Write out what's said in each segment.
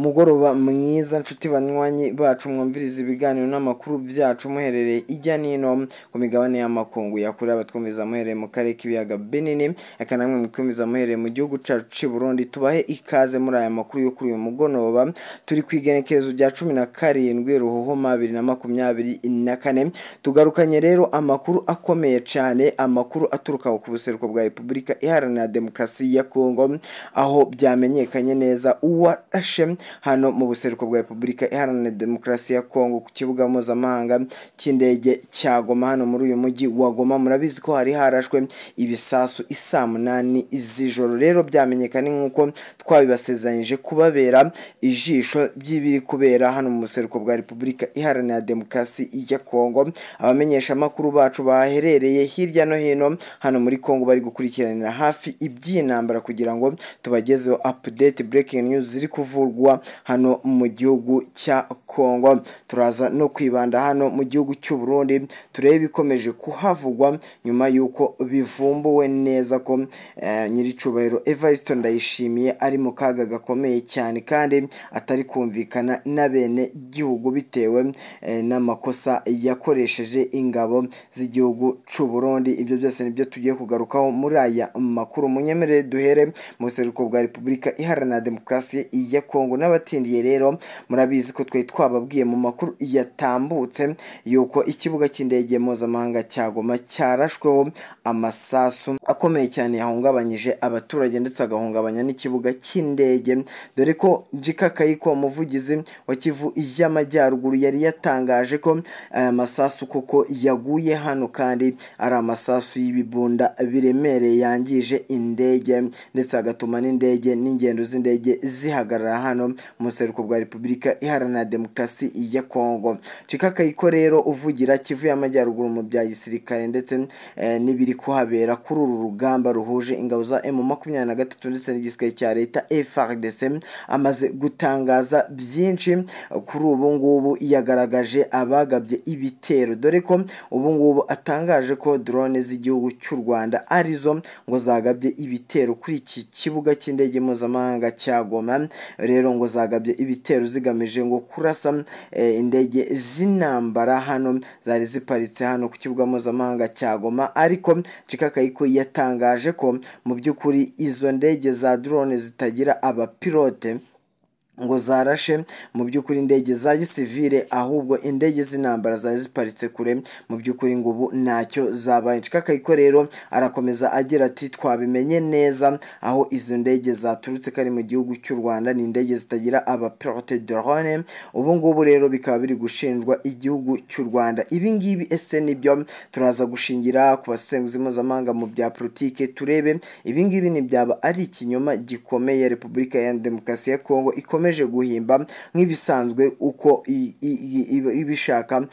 Umugoroba mwiza nshuti banywanyi bacu, mwumviriza ibiganiro n'amakuru byacu muherereye ijya nino ku migabane y'amakungu yakure, abatwumviza muherereye mu karere k'ibiyaga binini, eka namwe mutwumviza muherereye mu gihugu cyacu cy'i Burundi, tubahe ikaze muri aya makuru yo kuri uyu mugoroba. Turi ku igenekerezo rya 17 Ruhuhuma 2024. Tugarukanye rero amakuru akomeye cyane, amakuru aturuka ku buseruko bwa Repubulika Iharanira Demokarasi ya Kongo, aho byamenyekanye neza uwarashe hano mu buseruko bwa Repubulika Iharanira Demokarasi ya Kongo ku kibuga mpuzamahanga cy'indege cya Goma, hano muri uyu mujyi wa Goma. Murabizi ko hari harashwe ibisasu isaa 8 z'ijoro. Rero byamenyekanye nk'uko twabibasezeranyije kubabera ijisho by'ibiri kubera hano mu buseruko bwa Repubulika Iharanira Demokarasi ya Kongo. Abamenyesha amakuru bacu baherereye hirya no hino hano muri Kongo bari gukurikiranira hafi iby'intambara kugira ngo tubagezeho update, breaking news ziri kuvurwa hano mu gihugu cya Kongo. Turaza no kwibanda hano mu gihugu cy'u Burundi, turebe ibikomeje kuhavugwa nyuma y'uko bivumbuwe neza ko nyiricubahiro Evariste Ndayishimiye ari mu kaga gakomeye cyane kandi atari kumvikana na bene gihugu bitewe n'amakosa yakoresheje ingabo z'igihugu cy'u Burundi. Ibyo byose nibyo tugiye kugarukaho muri aya makuru. Munyemerere duhere mu buseruko bwa Repubulika Iharanira Demokarasi ya Kongo. N'abatindiye rero murabizi ko twari twababwiye mu makuru yatambutse yuko ikibuga cy'indege mpuzamahanga cya Goma cyarashweho amasasu akomeye cyane yahungabanyije abaturage ndetse agahungabanya n'ikibuga cy'indege, dore ko Njika Kayiko, umuvugizi wa Kivu y'Amajyaruguru, yari yatangaje ko aya masasu koko yaguye hano kandi ari amasasu y'ibibunda biremereye yangije indege ndetse agatuma n'indege n'ingendo z'indege zihagarara hano mu buseruko bwa Repubulika Iharanira Demokarasi ya Kongo. Njika Kayiko rero uvugira Kivu y'Amajyaruguru mu bya gisirikare ndetse n'ibiri kuhabera kuri uru rugamba ruhuje ingabo za M23 ndetse n'igisirikare cya leta FARDC, amaze gutangaza byinshi. Kuri ubu ngubu yagaragaje abagabye ibitero, dore ko ubu ngubu atangaje ko drone z'igihugu cy'u Rwanda arizo ngo zagabye ibitero kuri iki kibuga cy'indege mpuzamahanga cya Goma. Rero ngo zagabye ibitero zigamije ngo kurasa indege z'intambara hano zari ziparitse hano ku kibuga mpuzamahanga cya Goma. Ariko Njika Kayiko yatangaje ko mu by'ukuri izo ndege za drone zitagira abapilote ngo zarashe mu by'ukuri indege za gisivile, ahubwo indege z'intambara zari ziparitse kure, mu by'ukuri ngo ubu ntacyo zabaye. Njika Kayiko rero arakomeza agira ati twabimenye neza aho izo ndege zaturutse kari mu gihugu cy'u Rwanda, ni indege zitagira abapilote, drone. Ubu ngubu rero bikaba biri gushinjwa igihugu cy'u Rwanda. Ibi ngibi ese nibyo? Turaza gushingira ku basenguzi mpuzamahanga mu bya politike turebe ibi ngibi ntibyaba ari ikinyoma gikomeye Repubulika ya Demokarasi ya Kongo ikomeje guhimba nk'ibisanzwe uko ibishaka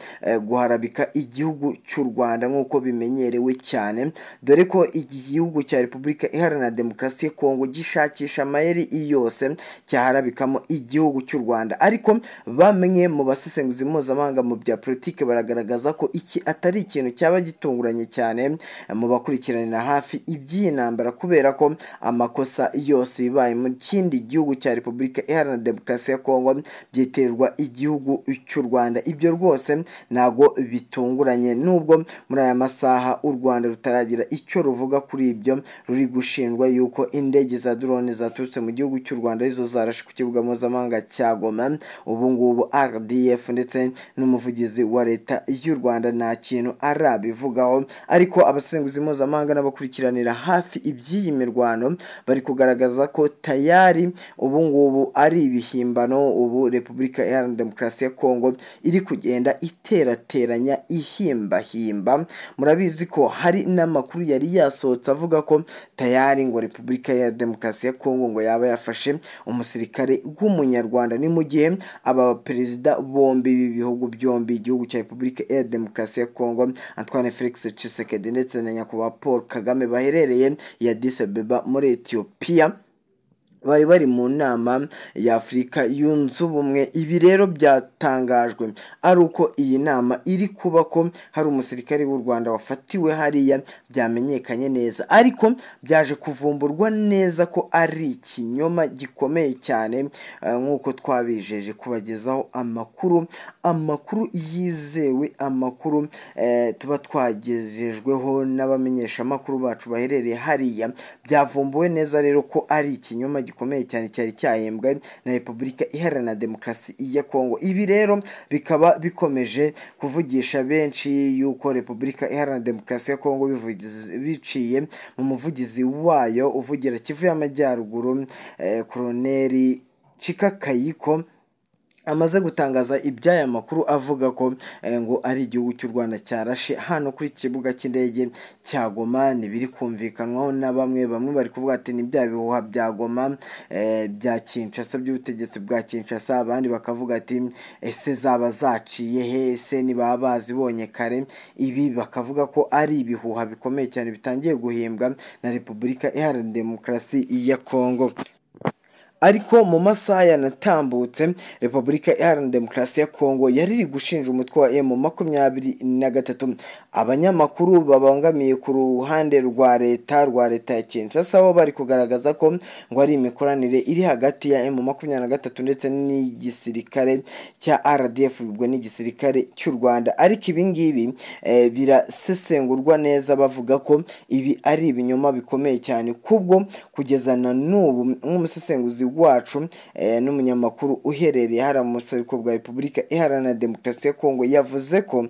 guharabika igihugu cy'u Rwanda nk'uko bimenyerewe cyane, dore ko igihugu cya Repubulika Iharanira Demokarasi ya Kongo gishakisha amayeri yose cyaharabikamo igihugu cy'u Rwanda. Ariko bamwe mu basesenguzi mpuzamahanga mu bya politike baragaragaza ko iki atari ikintu cyaba gitunguranye cyane mu bakurikiranira hafi iby'iyi ntambara, kubera ko amakosa yose ibaye mu kindi gihugu cya Repubulika Iharanira Demokarasi ya Kongo byiterwa igihugu cy'u Rwanda. Ibyo rwose ntago bitunguranye, nubwo muri aya masaha u Rwanda rutaragira icyo ruvuga kuri ibyo ruri gushinjwa yuko indege za drone zaturutse mu gihugu cy'u Rwanda arizo zarashe ku kibuga mpuzamahanga cya Goma. Ubu ngubu RDF ndetse n'umuvugizi wa leta y'u Rwanda nta kintu arabivugaho, ariko abasenguzi mpuzamahanga n'abakurikiranira hafi iby'iyi mirwano bari kugaragaza ko tayari ubu ngubu ari ibihimbano. Ubu Repubulika Iharanira Demokarasi ya Kongo iri kugenda iterateranya ihimbahimba. Murabizi ko hari n'amakuru yari yasohotse avuga ko tayari ngo Repubulika ya Demokarasi ya Kongo ngo yaba yafashe umusirikare w'umunyarwanda. Ni mu gihe aba perezida bombi b'ibihugu byombi, igihugu cya Repubulika ya Demokarasi ya Kongo Antoine Felix Tshisekedi ndetse na nyakubahwa Paul Kagame, baherereye i Addis Abeba muri Ethiopia. Bari bari mu nama ya Afurika Yunze Ubumwe. Ibi rero byatangajwe ari uko iyi nama iri kuba, ko hari umusirikare w'u Rwanda wafatiwe hariya, byamenyekanye neza, ariko byaje kuvumburwa neza ko ari ikinyoma gikomeye cyane. Nk'uko twabijeje kubagezaho amakuru yizewe, amakuru tuba twagejejweho n'abamenyeshamakuru bacu baherereye hariya, byavumbuwe neza rero ko ari ikinyoma gikomeye cyane cyari cyahembwe na Repubulika Iharanira Demokarasi ya Kongo. Ibi rero bikaba bikomeje kuvugisha benshi yuko Repubulika Iharanira Demokarasi ya Kongo, biciye mu muvugizi wayo uvugira Kivu y'Amajyaruguru, Koloneli Chikakayiko, amaze gutangaza iby'aya makuru, avuga ko ngo ari igihugu cy'u Rwanda cyarashe hano kuri kibuga cy'indege cya Goma. Ntibiri kumvikanwaho na bamwe. Bamwe bari kuvuga ati ni bya bihuha bya Goma, bya Kinshasa, by'ubutegetsi bwa Kinshasa. Abandi bakavuga ati ese zaba zaciye he? Ese nibaba bazibonye kare? Ibi bakavuga ko ari ibihuha bikomeye cyane bitangiye guhimbwa na Repubulika Iharanira Demokarasi ya Kongo. Ariko mu masaha yanatambutse, Repubulika Iharanira Demokarasi ya Kongo yari iri gushinja umutwe wa M23. Abanyamakuru babangamiye ku ruhande rwa leta ya Kinshasa bo bari kugaragaza ko ngo ari imikoranire iri hagati ya M23 ndetse n'igisirikare cya RDF, ubwo n'igisirikare cy'u Rwanda. Ariko ibi ngibi birasesengurwa neza, bavuga ko ibi ari ibinyoma bikomeye cyane, kubwo kugeza na n'ubu nk'umusesenguzi wacu n'umunyamakuru uherereye hariya mu buseruko bwa Repubulika Iharanira Demokarasi ya Kongo yavuze ko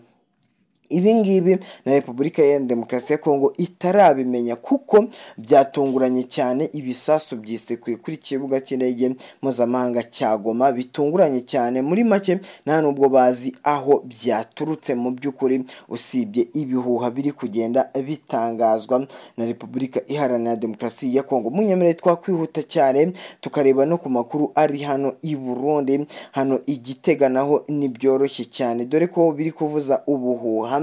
ibi ngibi na Repubulika Iharanira Demokarasi ya Kongo itarabimenya, kuko byatunguranye cyane. Ibisasu byisekuye kuri kibuga cy'indege mpuzamahanga cya Goma bitunguranye cyane. Muri make, nta nubwo bazi aho byaturutse mu by'ukuri, usibye ibihuha biri kugenda bitangazwa na Repubulika Iharanira Demokarasi ya Kongo. Munyemerere twakwihuta cyane tukareba no ku makuru ari hano i Burundi. Hano i Gitega naho ntibyoroshye cyane, dore ko biri kuvuza ubuhuha.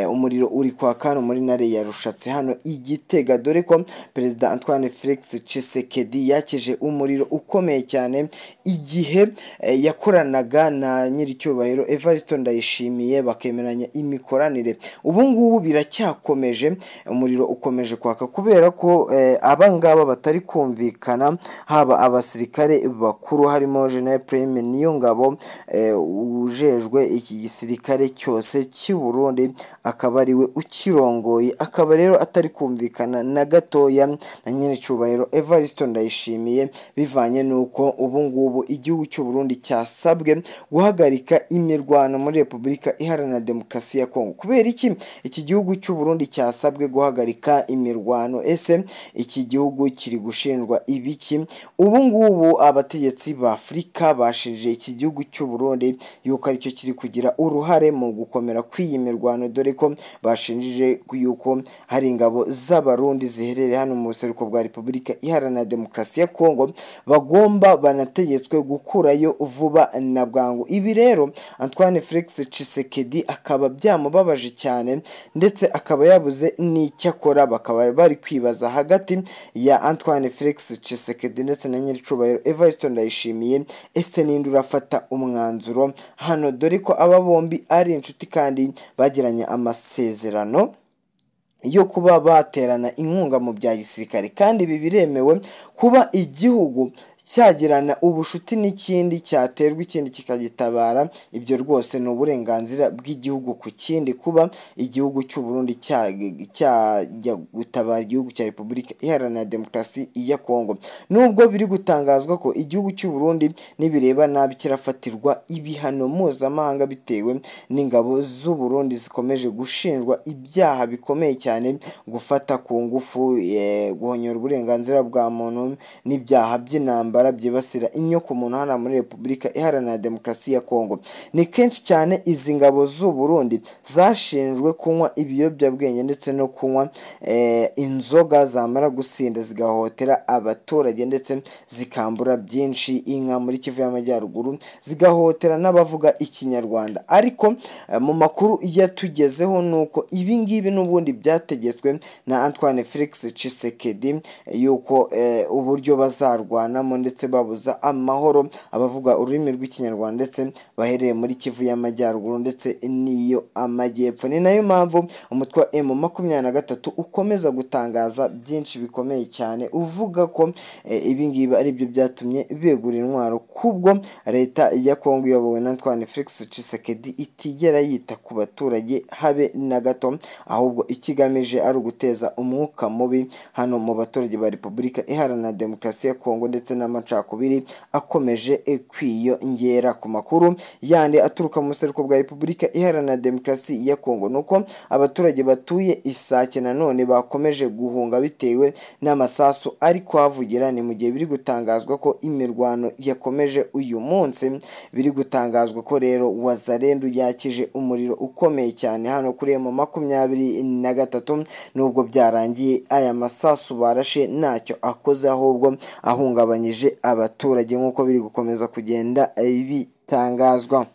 Umuriro uri kwaka hano muri ntare ya Rushatsi hano i Gitega, dore ko Perezida Antoine Felix Tshisekedi yakije umuriro ukomeye cyane igihe yakoranaga na nyiricyubahiro Evariste Ndayishimiye, bakemeranya imikoranire. Ubu ngubu biracyakomeje, umuriro ukomeje kwaka kubera ko aba ngaba batari kumvikana, haba abasirikare bakuru harimo General Prime Niyongabo, ujejwe iki gisirikare cyose cy'i Burundi, akaba ariwe ukirongoye, akaba rero atari kumvikana na gatoya na nyiricyubahiro Evariste Ndayishimiye, bivanye n'uko ubu ngubu igihugu cy'u Burundi cyasabwe guhagarika imirwano muri Repubulika Iharanira Demokarasi ya Kongo. Kubera iki iki gihugu cy'u Burundi cyasabwe guhagarika imirwano? Ese iki gihugu kiri gushinjwa ibiki? Ubu ngubu abategetsi ba Afurika bashinje iki gihugu cy'u Burundi yuko aricyo kiri kugira uruhare mu gukomera kw'iyi mirwano, dore ko bashinjije yuko hari ingabo z'Abarundi ziherereye hano mu buseruko bwa Repubulika Iharanira Demokarasi ya Kongo bagomba banategetswe gukurayo vuba na bwangu. Ibi rero Antoine Felix Tshisekedi akaba byamubabaje cyane, ndetse akaba yabuze n'icyo akora. Bakaba bari kwibaza hagati ya Antoine Felix Tshisekedi ndetse na nyiricubahiro Evariste Ndayishimiye, ese ninde urafata umwanzuro hano, dore ko aba bombi ari inshuti kandi bagiranye amasezerano yo kuba baterana inkunga mu bya gisirikare? Kandi ibi biremewe, kuba igihugu cyagirana ubushuti n'ikindi, cyaterwa ikindi kikagitabara, ibyo rwose ni uburenganzira bw'igihugu ku kindi. Kuba igihugu cy'u Burundi cyajya gutabara igihugu cya Repubulika Iharanira Demokarasi ya Kongo, nubwo biri gutangazwa ko igihugu cy'u Burundi nibireba nabi kirafatirwa ibihano mpuzamahanga, bitewe n'ingabo z'u Burundi zikomeje gushinjwa ibyaha bikomeye cyane: gufata ku ngufu, guhonyora uburenganzira bwa muntu n'ibyaha by'intambara. by'intambara byibasira inyoko muntu hano muri Repubulika Iharanira Demokarasi ya Kongo. Ni kenshi cyane izi ngabo z'u Burundi zashinjwe kunywa ibiyobyabwenge ndetse no kunywa inzoga, zamara gusinda zigahohotera abaturage ndetse zikambura byinshi inka muri Kivu y'Amajyaruguru, zigahohotera n'abavuga Ikinyarwanda. Ariko mu makuru yatugezeho nuko ibi ngibi n'ubundi byategetswe na Antoine Felix Tshisekedi, yuko uburyo bazarwanamo ndetse babuza amahoro abavuga ururimi rw'Ikinyarwanda ndetse bahereye muri Kivu y'Amajyaruguru ndetse n'iyo Amajyepfo. Ni nayo mpamvu umutwe wa M23 ukomeza gutangaza byinshi bikomeye cyane, uvuga ko ibi ngibi ari byo byatumye begura intwaro, kubwo leta ya Kongo iyobowe na Antoine Felix Tshisekedi itigera yita ku baturage habe na gato, ahubwo ikigamije ari uguteza umwuka mubi hano mu baturage ba Repubulika Iharanira Demokarasi ya Kongo ndetse n'amacakubiri akomeje kwiyongera. Ku makuru yandi aturuka mu buseruko bwa Repubulika Iharanira Demokarasi ya Kongo nuko abaturage batuye Isake nanone bakomeje guhunga bitewe n'amasasu ari kuhavugira. Ni mu gihe biri gutangazwa ko imirwano yakomeje uyu munsi, biri gutangazwa ko rero Wazalendo yakije umuriro ukomeye cyane hano kuri M23, nubwo byarangiye aya masasu barashe ntacyo akoze, ahubwo ahungabanyije abaturage nk'uko biri gukomeza kugenda bitangazwa.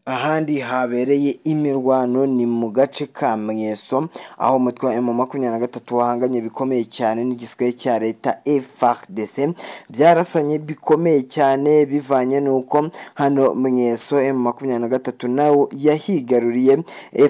Ahandi habereye imirwano ni mu gace ka Mweso, aho umutwe wa M23 wahanganye bikomeye cyane n'igisirikare cya leta FARDC. Byarasanye bikomeye cyane bivanye nuko hano Mweso M23 nawo yahigaruriye.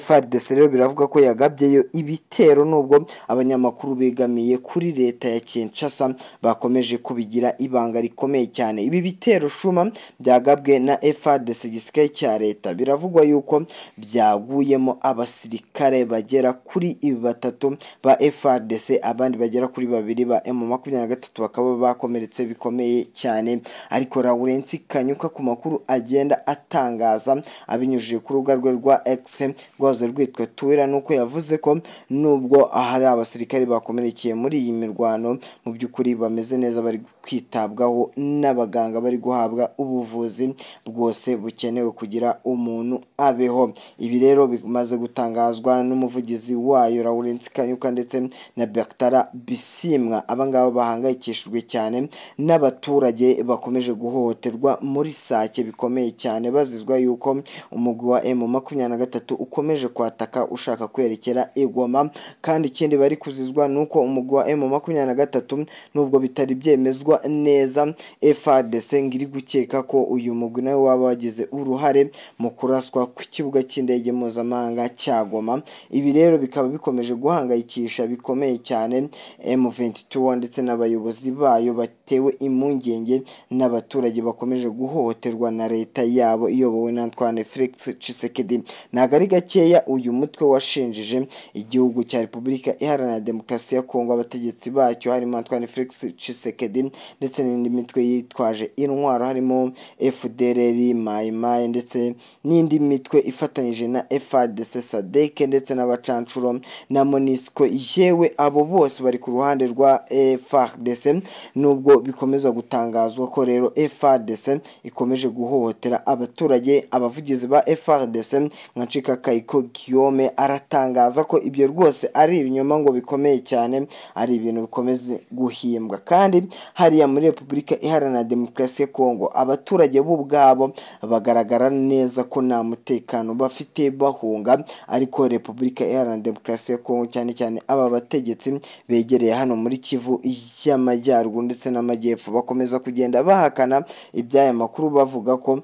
FARDC rero biravuga ko yagabyeyo ibitero, nubwo abanyamakuru begamiye kuri leta ya Kinshasa bakomeje kubigira ibanga rikomeye cyane. Ibi bitero shuma byagabwe na FARDC igisirikare cya leta, biravugwa yuko byaguyemo abasirikare bagera kuri 3 ba FARDC, abandi bagera kuri 2 ba M23 bakaba bakomeretse bikomeye cyane. Ariko Lawrence Kanyuka ku makuru agenda atangaza abinyujije ku rubuga rwe rwa X rwazo rwitwa Twitter, nuko yavuze ko nubwo hari abasirikare bakomerekeye muri iyi mirwano, mu by'ukuri bameze neza, bari kwitabwaho n'abaganga, bari guhabwa ubuvuzi bwose bukenewe kugira umuntu abeho. Ibi rero bimaze gutangazwa n'umuvugizi wayo Lawrence Kanyuka ndetse na Bertrand Bisimwa. Abangaba bahangayikishijwe cyane n'abaturage bakomeje guhohoterwa muri Sake bikomeye cyane, bazizwa yuko umugwi wa M23 ukomeje kwataka ushaka kwerekera Igoma. Kandi ikindi bari kuzizwa nuko umugwi wa M23 nubwo bitari byemezwa neza, FARDC ngiri gukeka ko uyu mugwi nawe waba wagize uruhare mu kuraswa ku kibuga cy'indege mpuzamahanga cya Goma. Ibi rero bikaba bikomeje guhangayikisha bikomeye cyane M23 ndetse n'abayobozi bayo, batewe impungenge n'abaturage bakomeje guhohoterwa na leta yabo iyobowe na Antoine Felix Tshisekedi. Ntabwo ari gakeya uyu mutwe washinjije igihugu cya Repubulika Iharanira Demokarasi ya Kongo, abategetsi bacyo harimo Antoine Felix Tshisekedi ndetse n'indi mitwe yitwaje intwaro harimo FDLR, Mai Mai ndetse n'indi mitwe ifatanyije na FARDC, SADC ndetse n'abacancuro na MONUSCO. Yewe abo bose bari ku ruhande rwa FARDC, nubwo bikomeza gutangazwa ko rero FARDC ikomeje guhohotera abaturage. Abavugizi ba FARDC nka Ncika Kayiko Guillaume aratangaza ko ibyo rwose ari ibinyoma ngo bikomeye cyane, ari ibintu bikomeze guhimbwa. Kandi hariya muri Repubulika Iharanira Demokarasi ya Kongo abaturage bo ubwabo bagaragara neza ko nta mutekano bafite bahunga, ariko Repubulika Iharanira Demokarasi ya Kongo cyane cyane aba bategetsi begereye hano muri Kivu y'Amajyaruguru ndetse n'Amajyepfo bakomeza kugenda bahakana iby'aya makuru, bavuga ko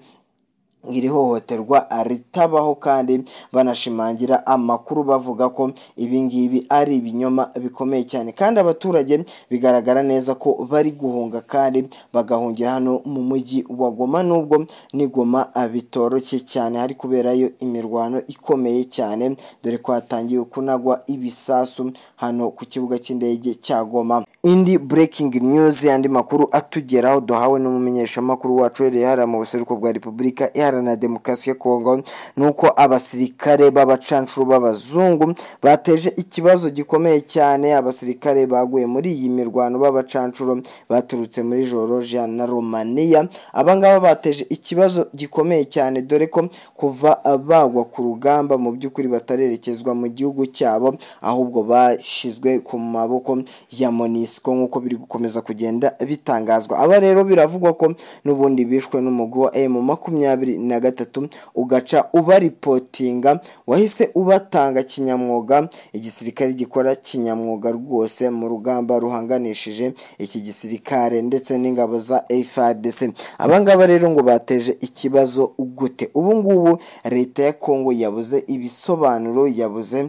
iri hohoterwa ritabaho, kandi banashimangira amakuru bavuga ko ibi ngibi ari ibinyoma bikomeye cyane. Kandi abaturage bigaragara neza ko bari guhunga kandi bagahungira hano mu mujyi wa Goma, nubwo ni Goma bitoroshye cyane, hari kuberayo imirwano ikomeye cyane, dore ko hatangiye kunagwa ibisasu hano ku kibuga cy'indege cya Goma. Indi breaking news, andi makuru atugeraho duhawe n'umumenyeshamakuru wacu uherereye hariya mu buseruko bwa Repubulika Iharanira Demokarasi ya Kongo, nuko abasirikare b'abacancuro b'abazungu bateje ikibazo gikomeye cyane. Abasirikare baguye muri iyi mirwano b'abacancuro baturutse muri Georgia na Romania, abangaba bateje ikibazo gikomeye cyane, dore ko kuva bagwa ku rugamba mu by'ukuri batarerekezwa mu gihugu cyabo, ahubwo bashyizwe ku maboko ya MONUSCO nk'uko biri gukomeza kugenda bitangazwa. Aba rero biravugwa ko n'ubundi bishwe n'umugwi wa M23 ugaca ubaripotinga, wahise ubatanga kinyamwuga. Igisirikare gikora kinyamwuga rwose mu rugamba ruhanganishije iki gisirikare ndetse n'ingabo za FARDC. Abangaba rero ngo bateje ikibazo gute? Ubu ngubu leta ya Kongo yabuze ibisobanuro, yabuze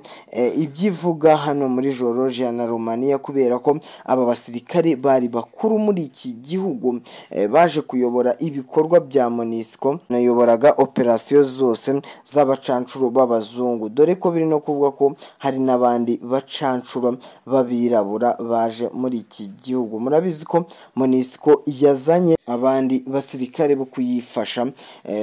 ibyivuga hano muri Georgia na Romania, kubera ko aba basirikare bari bakuru muri iki gihugu, baje kuyobora ibikorwa bya MONUSCO, nayoboraga operasiyo zose z'abacancuro b'abazungu, dore ko biri no kuvuga ko hari n'abandi bacancuro b'abirabura baje muri iki gihugu. Murabizi ko MONUSCO yazanye abandi basirikare bo kuyifasha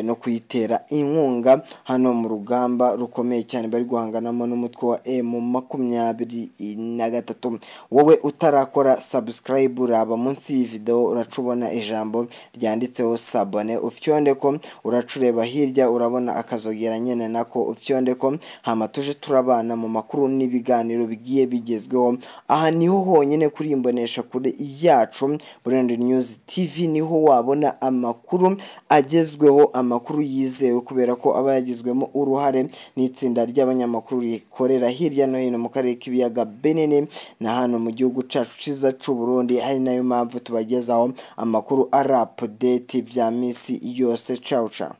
no kuyitera inkunga hano mu rugamba rukomeye cyane bari guhanganamo n'umutwe wa M23. Wowe utarakora subscribe, uraba munsi y'iyi video uracubona ijambo ryanditseho sabone, ufyonde ko, uracureba hirya urabona akazogera nyene nako ufyonde ko, hama tuje turabana mu makuru n'ibiganiro bigiye bigezweho. Aha niho honyine kuri imbonesha kure yacu Burundi News TV, niho wabona amakuru agezweho, amakuru yizewe, kubera ko aba yagizwemo uruhare n'itsinda ry'abanyamakuru rikorera hirya no hino mu karere k'ibiyaga binini na hano mu gihugu cacu ciza c'u Burundi. Ari nayo mpamvu tubagezaho amakuru ari update bya misi yose. Ciao ciao.